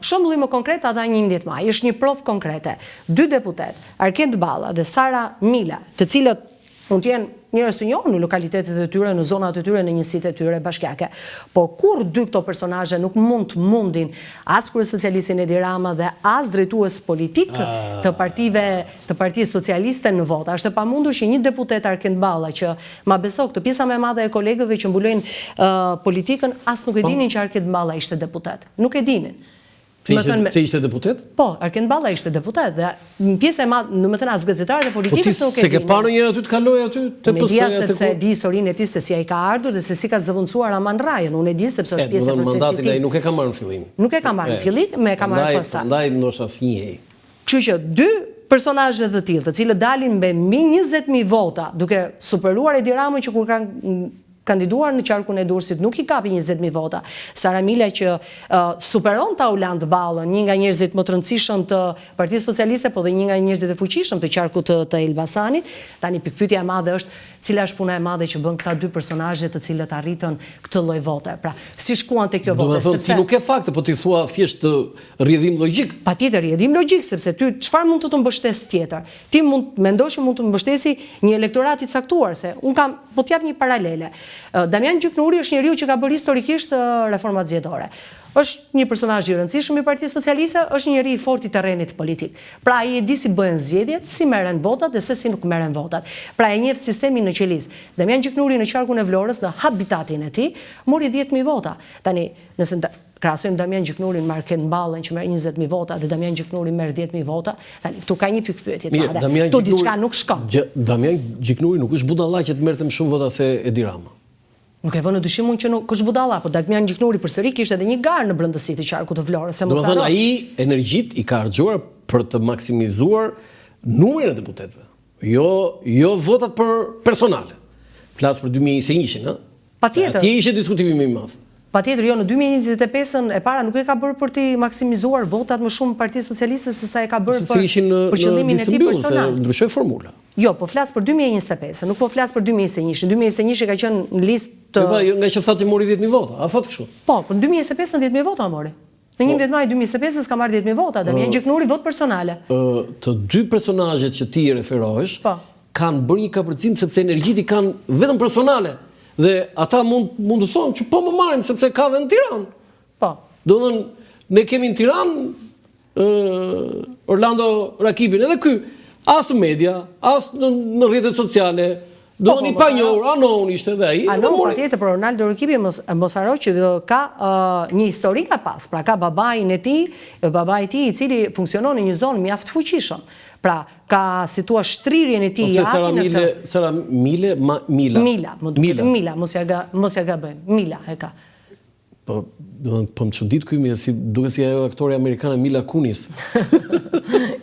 Shembulli më konkret ta dha 11 maj, është një provë konkrete. Dy deputetë, Arkend Balla dhe Sara Mila, të cilët mund të jenë njerëz të njohur në lokalitetet e tyre, në zonat e tyre, në njësitë e tyre bashkiake. Por kurrë dy këto personazhe nuk mund të mundin as kryesocialistin Edi Rama dhe as drejtues politikë të partive të Partisë Socialiste në vota. Është e pamundur që një deputet Arkend Balla që ma beso këtë pjesa më e madhe e kolegëve që mbulojnë politikën as nuk e dinin që Arkend Balla ishte deputet. Nuk e dinin. Pse ishte, pse ishte deputet? Po, Arkend Balla ishte deputet dhe një pjesë e madhe, domethënë as gazetarët e politikës po nuk e dinin. Po ti s'e ke parë ndonjëherë aty të kalojë aty te PS-ja? Unë e dija sepse e di historinë e tij se si ai ka ardhur dhe se si ka zëvendësuar Armand Rrajën. Unë e di sepse është pjesë e procesit të tij. Mandatin ai nuk e ka marrë në fillim. Nuk e ka marrë në fillim, me e ka marrë pas. Prandaj ndoshta s'njihej. Kështu që dy personazhe të tillë, të cilët dalin me mbi 20000 vota, duke superuar Edi Ramën që kur kanë kandiduar në qarkun e Durrësit nuk i kapi 20.000 vota. Sara Mila që superon Taulant Ballën, një nga njerëzit më të rëndësishëm të Partisë Socialiste, po dhe një nga njerëzit e fuqishëm të qarkut të, të Elbasanit. Tani pikëpyetja e madhe është cila është puna e madhe që bën këta dy personazhe të cilët arritën këtë lloj vote. Pra, si shkuan te kjo vote, sepse ti nuk ke fakte, po ti thua thjesht rrjedhim logjik. Patjetër rrjedhim logjik, sepse ty çfarë mund të të mbështesë tjetër? Ti mund të mendosh që mund të mbështesi një elektorat i caktuar, se unë kam, po të jap një paralele. Damian Gjiknuri është njeriu që ka bërë historikisht reformat zgjedhore. Është një personazh i rëndësishëm i Partisë Socialiste, është një njeri i fortë i terrenit politik. Pra ai e di si bëhen zgjedhjet, si merren votat dhe se si nuk merren votat. Pra e njeh sistemin në qelizë. Damian Gjiknuri në qarkun e Vlorës, në habitatin e tij, mori 10000 vota. Tani, nëse Krahasojmë Damian Gjiknurin me Arkend Ballën që merr 20000 vota dhe Damian Gjiknuri merr 10000 vota, tani këtu ka një pikëpyetje të madhe. Këtu diçka nuk shkon. Damian Gjiknuri nuk është budalla që të merrte më shumë vota se Edi Rama. Nuk e vë në dyshim unë që nuk është budalla, por Damian Gjiknuri përsëri kishte edhe një garë në brendësi të qarkut të Vlorës, se mos harro. Domethënë ai energjitë i ka harxhuar për të maksimizuar numrin e deputetëve. Jo, jo votat për personale. Flas për 2021-shin, ëh. Patjetër. Atje ishte diskutimi më i madh. Patjetër, jo, në 2025-ën e para nuk e ka bërë për t'i maksimizuar votat më shumë Partisë Socialiste se sa e ka bërë për për qëllimin e tij personal. Ndryshoi formula. Jo, po flas për 2025-ën, nuk po flas për 2021-shin. 2021-shi ka qenë në listë të Po, jo, nga që thatë që mori 10000 vota, a thatë kështu? Po, për 2025-ën 10000 vota mori. Në 11 maj 2025-ës ka marrë 10000 vota, Damian Gjiknuri votë personale. Të dy personazhet që ti i referohesh, po. kanë bërë një kapërcim sepse energjitë i kanë vetëm personale. Dhe ata mund mund të thonë që po më marrim sepse ka dhe në Tiranë. Po. Domethënë ne kemi në Tiranë ë Orlando Rakipin, edhe ky as në media, as në, në rrjetet sociale, Do po, po, i panjohur, unknown ishte dhe ai. Unknown, patjetër, por Orlando Rakipi mos, mos harro që ka uh, një histori nga pas, pra ka babain e tij, babai i tij i cili funksionon në një zonë mjaft fuqishëm. Pra, ka si thua shtrirjen e tij po, i ati në këtë. Sara Mile, ma, Mila. Mila, më duket, Mila, Mila mos ja, ga, mos ja gabojmë, Mila e ka. Po, do të po më çudit ky mi si duket si ajo aktorja amerikane Mila Kunis.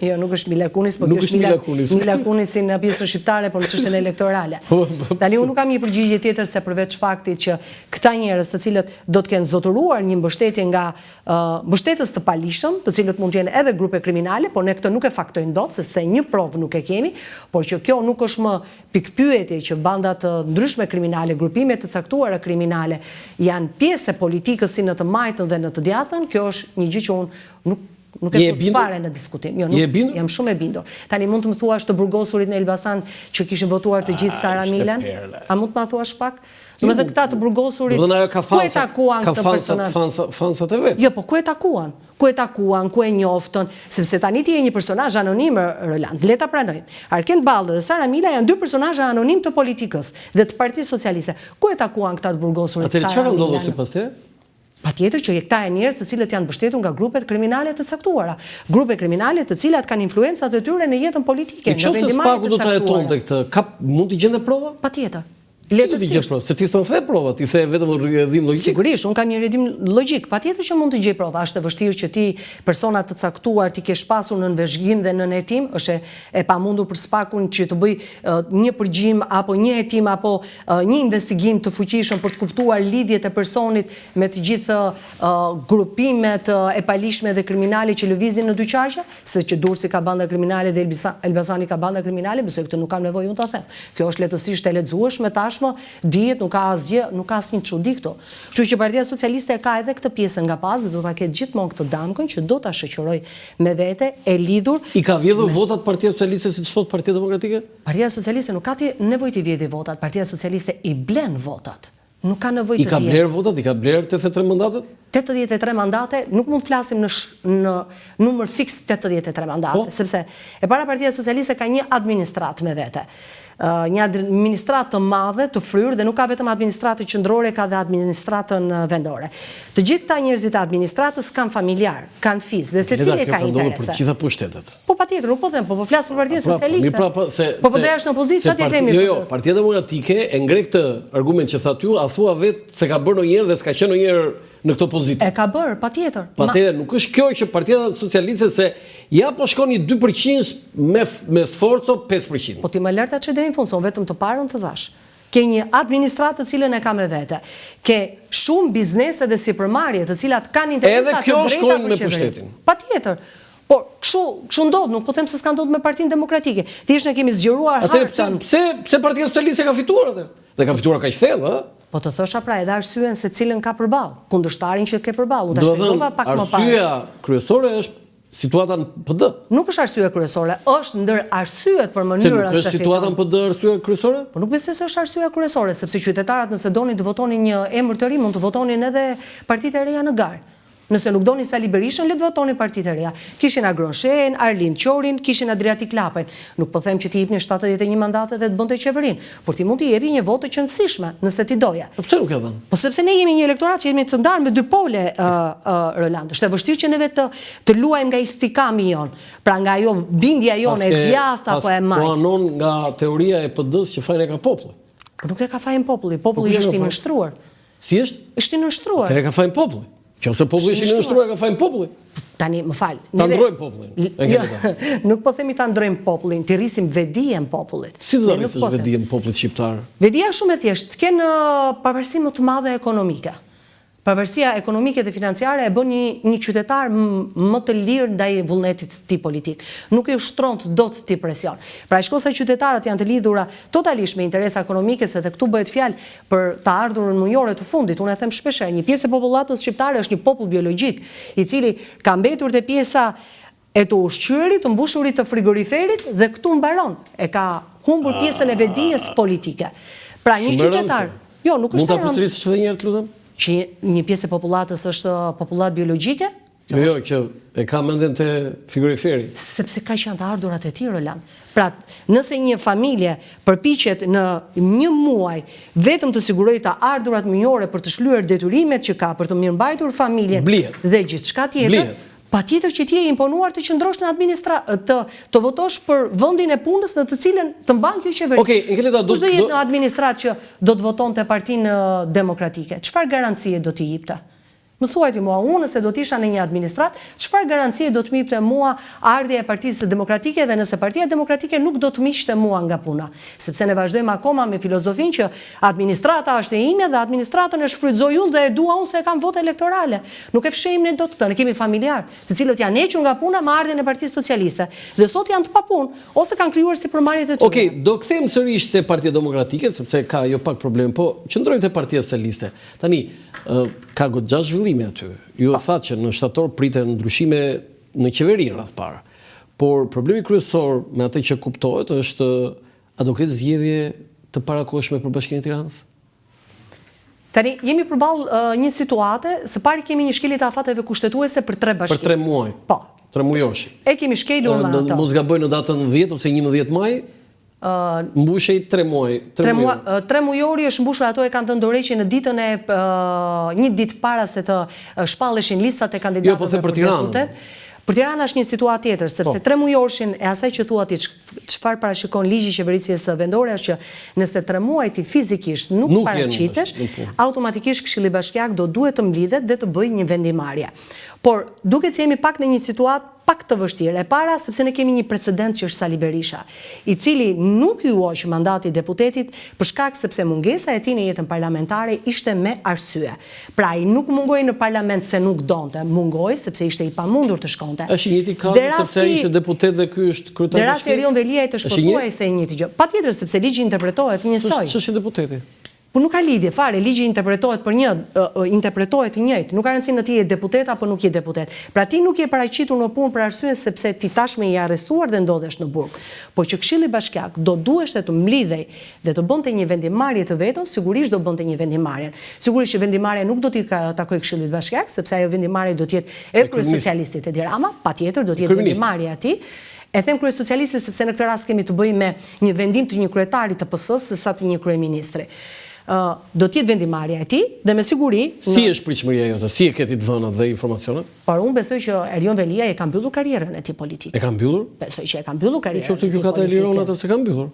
jo, nuk është Mila Kunis, po kjo është Mila, Mila Kunis. Mila Kunis si në pjesën shqiptare, por në çështjen elektorale. Po, po, po. Tani unë nuk kam një përgjigje tjetër se përveç faktit që këta njerëz të cilët do të kenë zotëruar një mbështetje nga uh, mbështetës të paligjshëm, të cilët mund të jenë edhe grupe kriminale, por ne këtë nuk e faktojmë dot sepse një provë nuk e kemi, por që kjo nuk është më Pikëpyetje që banda të ndryshme kriminale, grupime të caktuara kriminale janë pjesë e politikës si në të majtën dhe në të djathtën, kjo është një gjë që unë nuk nuk e fus fare në diskutim. Jo, nuk, jam shumë e bindur. Tani mund të më thuash të burgosurit në Elbasan që kishin votuar të gjithë Sara Milan? A mund të ma thuash pak? Domethënë këta të burgosurit, ku e takuan këtë personazh? Ka fansat e vet. Jo, po ku e takuan? Ku e takuan, ku e njoftën, sepse tani ti je një personazh anonim Roland, le ta pranojmë. Arkend Balla dhe Sara Mila janë dy personazhe anonim të politikës dhe të Partisë Socialiste. Ku e takuan këta të burgosurit Sara Milan? Atëherë çfarë ka ndodhur sipas teje? Patjetër që këta janë njerëz të cilët janë mbështetur nga grupet kriminale të caktuara. Grupe kriminale të cilat kanë influencat e tyre në jetën politike, në vendimmarrje të caktuara. Në qoftë se SPAK-u do ta hetonte këtë, ka mund të gjente prova? Patjetër. Lehtësisht. Se ti s'më the prova, ti the vetëm rrjedhim logjik. Sigurisht, unë kam një rrjedhim logjik. Patjetër që mund të gjej prova. Është e vështirë që ti persona të caktuar t'i kesh pasur nën vëzhgim dhe nën hetim, është e pamundur për SPAK-un që të bëjë një përgjim apo një hetim apo një investigim të fuqishëm për të kuptuar lidhjet e personit me të gjithë grupimet e paligjshme dhe kriminale që lëvizin në dy qarqe. Se që Durrësi ka banda kriminale dhe Elbasani ka banda kriminale, besoj këtë nuk kam nevojë unë ta them. Kjo është lehtësisht e lexueshme tashmë. tashmë dihet, nuk ka asgjë, nuk ka asnjë çudi këtu. Kështu që Partia Socialiste e ka edhe këtë pjesën nga pas dhe do ta ketë gjithmonë këtë damkën që do ta shoqërojë me vete e lidhur I ka vjedhur votat Partia Socialiste siç thotë Partia Demokratike? Partia Socialiste nuk ka nevojë t'i vjedhi votat, Partia Socialiste i blen votat. Nuk ka nevojë të vjedhë. I ka blerë votat, i ka blerë 83 mandatet? 83 mandate, nuk mund të flasim në në numër fiks 83 mandate, po. sepse e para Partia Socialiste ka një administratë me vete. Një administratë të madhe, të fryrë dhe nuk ka vetëm administratë qendrore, ka dhe administratën vendore. Të gjithë këta njerëzit e administratës kanë familjarë, kanë fis dhe secili ka interese. Për të gjitha pushtetet. Po patjetër, nuk po them, po po flas për Partinë pra, Socialiste. Mirë pra, se Po po është në opozitë, çfarë t'i themi? Jo, jo, Partia Demokratike e ngre këtë argument që thatë ju, a thua vetë s'e ka bërë ndonjëherë dhe s'ka qenë ndonjëherë në këtë pozitë. E ka bërë, patjetër. Po atëherë nuk është kjo që Partia Socialiste se ja po shkon një 2% me me sforco 5%. Po ti më lër ta çoj deri në fund, se unë vetëm të parën të dhashë. Ke një administratë të cilën e ka me vete. Ke shumë biznese dhe sipërmarrje të cilat kanë interesa të drejta për qeverinë. Edhe kjo shkojnë me pushtetin. Patjetër. Por, kështu, kështu ndodh, nuk po them se s'ka ndodhur me Partinë Demokratike. Thjesht ne kemi zgjeruar hartën. Atëherë pse pse Partia Socialiste ka fituar atë? Dhe ka fituar kaq thellë, ë? Po të thosha pra edhe arsyen se cilën ka përballë, kundërshtarin që ke përballë, unë ta shpjegova pak më parë. Arsyeja kryesore është situata në PD. Nuk është arsye kryesore, është ndër arsyet për mënyrën se fiton. Se nuk është situata në PD arsye kryesore? Po nuk besoj se është arsyeja kryesore, sepse qytetarët nëse donin të votonin një emër të ri, mund të votonin edhe partitë e reja në garë. Nëse nuk donin Sali Berishën, le të votonin partitë e reja. Kishin Agron Shehën, Arlind Qorin, kishin Adriatik Lapajn. Nuk po them që t'i jepnin 71 mandate dhe të bënte qeverinë, por ti mund t'i jepje një votë të qenësishme, nëse ti doje. Po pse nuk e dhanë? Po sepse ne jemi një elektorat që jemi të ndarë me dy pole, Roland. Është e vështirë që neve të të luajmë nga istikami jonë, pra nga ajo bindja jonë e djathtë apo e majtë. Po anon nga teoria e PD-së që fajin e ka populli. Po nuk e ka fajin populli, populli po është i nënshtruar. Si është? Është i nënshtruar. Atëherë ka fajin populli. Qoftë se populli është i nënshtruar, ka fajin populli. Tani, më fal. Ta ndrojmë popullin. Jo, nuk po themi ta ndrojmë popullin, t'i rrisim vetëdijen popullit. Si do ta rrisësh po vetëdijen popullit shqiptar? Vetëdija është shumë e thjeshtë, të kenë uh, pavarësi më të madhe ekonomike. Pavarësia ekonomike dhe financiare e bën një një qytetar më të lirë ndaj vullnetit të tij politik. Nuk i ushtron dot ti presion. Pra aq kohë sa qytetarët janë të lidhura totalisht me interesa ekonomike, se dhe këtu bëhet fjalë për të ardhurën mujore të fundit, unë e them shpeshherë, një pjesë e popullatës shqiptare është një popull biologjik, i cili ka mbetur te pjesa e të ushqyerit, të mbushurit të frigoriferit dhe këtu mbaron, e ka humbur pjesën e vetëdijes politike. Pra një qytetar, jo, nuk është e rëndë. Mund ta përsërisësh edhe një herë, të lutem? Që një pjesë e popullatës është popullatë biologjike, Jo, jo, që e ka mendjen te frigoriferi. Sepse kaq janë të ardhurat e tij, Roland. Pra, nëse një familje përpiqet në një muaj vetëm të sigurojë të ardhurat mujore për të shlyer detyrimet që ka, për të mirëmbajtur familjen dhe gjithçka tjetër, patjetër që ti je imponuar të qëndrosh në administra të të votosh për vendin e punës në të cilën të mban kjo qeveri. Okej, Enkeleda, do Kush do jetë në administratë që do të votonte Partinë Demokratike? Çfarë garancie do t'i jipte? Më thuaj ti mua, unë nëse do të isha në një administratë, çfarë garancie do të më jipte mua ardhja e Partisë Demokratike dhe nëse Partia Demokratike nuk do të më hiqte mua nga puna? Sepse ne vazhdojmë akoma me filozofinë që administrata është e imja dhe administratën e shfrytëzoj unë dhe e dua unë se e kam votë elektorale. Nuk e fshehim ne dot këtë. Ne kemi familjarë, të cilët janë hequr nga puna me ardhjen e Partisë Socialiste dhe sot janë të papunë ose kanë krijuar sipërmarrjet e tyre. Okej, do kthehem sërish te Partia Demokratike, sepse ka jo pak probleme, po qëndrojmë te Partia Socialiste. Tani, ka goxha zhvillime aty. Ju e thatë që në shtator priten ndryshime në qeveri në radhë parë. Por problemi kryesor me atë që kuptohet është a do ketë zgjedhje të parakohshme për Bashkinë e Tiranës? Tani, jemi përballë një situate, së pari kemi një shkelje të afateve kushtetuese për tre bashkitë. Për tre muaj. Po. Tre mujorshi. E kemi shkelur me ato. Mos gaboj në datën 10 ose 11 maj, Mbushej tre muaj, tre mujor. Tre mujori është mbushur, ato e kanë dhënë dorëheqjen në ditën e një ditë para se të shpalleshin listat e kandidatëve jo, po them për Tiranën. Për Tiranën është një situatë tjetër, sepse po. tre mujorshin e asaj që thua ti çfarë parashikon ligji i qeverisjes vendore është që nëse tre muaj ti fizikisht nuk, nuk paraqitesh, automatikisht Këshilli Bashkiak do duhet të mblidhet dhe të bëjë një vendimmarrje. Por duket se jemi pak në një situatë. pak të vështirë. E para, sepse ne kemi një precedent që është Sali Berisha, i cili nuk iu hoq mandati i deputetit për shkak sepse mungesa e tij në jetën parlamentare ishte me arsye. Pra ai nuk mungoi në parlament se nuk donte, mungoi sepse ishte i pamundur të shkonte. Është i njëjti kazus sepse ai ishte deputet dhe ky është kryetar bashkie? Dhe rasti Erion Veliajt është pothuajse i njëjti gjë. Patjetër sepse ligji interpretohet njësoj. Ç'është deputeti? Po nuk ka lidhje fare, ligji interpretohet për një, interpretohet njëjtë, nuk ka rëndësi në ti je deputet apo nuk je deputet. Pra ti nuk je paraqitur në punë për arsyen sepse ti tashmë je arrestuar dhe ndodhesh në burg. Por që Këshilli Bashkiak do duheshte të mblidhej dhe të bënte një vendimmarrje të vetën, sigurisht do bënte një vendimmarrje. Sigurisht që vendimmarrja nuk do t'i takojë Këshillit Bashkiak, sepse ajo vendimmarrje do të jetë e kryesocialistit Edi Rama, patjetër do të jetë vendimmarrja e tij. E them kryesocialisti sepse në këtë rast kemi të bëjmë me një vendim të një kryetari të PS-së se sa të një kryeministri. Ë do të jetë vendimmarrja e tij dhe me siguri në Si është pritshmëria jote? Si e ke ti të dhënat dhe informacionet? Por unë besoj që Erion Veliaj e ka mbyllur karrierën e tij politike. E ka mbyllur? Besoj që e ka mbyllur karrierën e tij politike. Nëse gjykata e liron atë s'e ka mbyllur.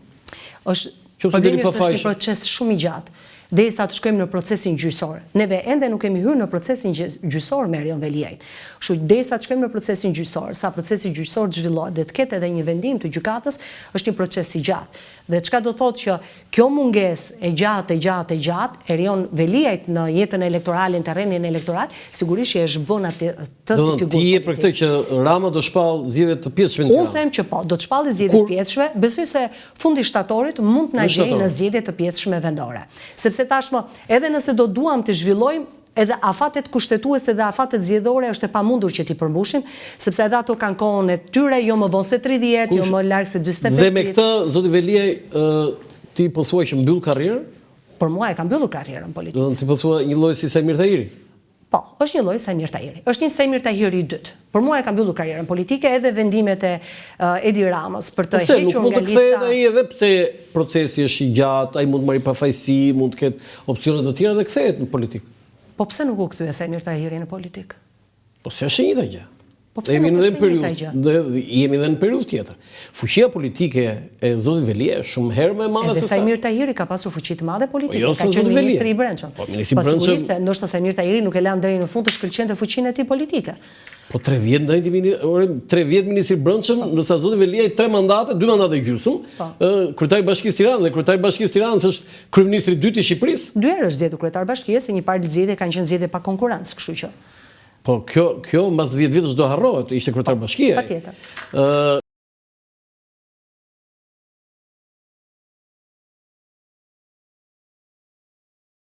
Është problemi është është një proces shumë i gjatë, derisa të shkojmë në procesin gjyqësor. Neve ende nuk kemi hyrë në procesin gjyqësor me Erion Veliajn. Kështu që derisa të shkojmë në procesin gjyqësor, sa procesi gjyqësor të zhvillohet dhe të ketë edhe një vendim të gjykatës, është një proces i gjatë. Dhe çka do thotë që kjo mungesë e gjatë, e gjatë, e gjatë, Erion Veliajt në jetën elektorale, në terrenin elektoral, sigurisht që e zhbën atë të si figurë politike. Ti je për këtë që Rama do shpallë zgjedhje të pjesshme në Tiranë? Unë them që po, do të shpallë zgjedhje të pjesshme, besoj se fundi i shtatorit mund të na gjejë në zgjedhje të pjesshme vendore. Sepse tashmë, edhe nëse do duam të zhvillojmë, edhe afatet kushtetuese dhe afatet zgjedhore është e pamundur që t'i përmbushim, sepse edhe ato kanë kohën e tyre, jo më vonë se 30, jo më larg se 45 Dhe me këtë, zoti Veliaj, ti po thua që mbyll karrierën? Për mua e ka mbyllur karrierën politike. Do ti po thua një lloj si Saimir Tahiri? Po, është një lloj Saimir Tahiri. Është një Saimir Tahiri i dytë. Për mua e ka mbyllur karrierën politike edhe vendimet e Edi Ramës për të po hequr nga lista. Nuk mund të kthehet ai edhe pse procesi është i gjatë, ai mund të marrë pafajësi, mund të ketë opsione të tjera dhe kthehet në politikë. Po pse nuk u kthye Saimir Tahiri në politikë? Po s'është e njëjta gjë. Po pse nuk është e njëjta gjë? Jemi edhe në periudhë tjetër. Fuqia politike e zotit Veliaj është shumë herë më e madhe se sa. Edhe Saimir Tahiri ka pasur fuqi të madhe politike, po jo ka qenë ministri i Brendshëm. Po ministri i po Brendshëm. Po sigurisht se ndoshta Saimir Tahiri nuk e lanë deri në fund të shkëlqente fuqinë e tij politike. Po 3 vjet ndaj ti ore 3 vjet ministri i Brendshëm, po. ndërsa zoti Veliaj 3 mandate, 2 mandate e gjysmë, po. kryetar i Bashkisë Tiranë dhe kryetari i Bashkisë Tiranës është kryeministri i dytë i Shqipërisë. Dy herë është zgjedhur kryetar bashkie, se një parë zgjedhje kanë qenë zgjedhje pa konkurrencë, kështu që. Po kjo kjo mbas 10 vjetësh do harrohet, ishte kryetar bashkie. Patjetër. Ë.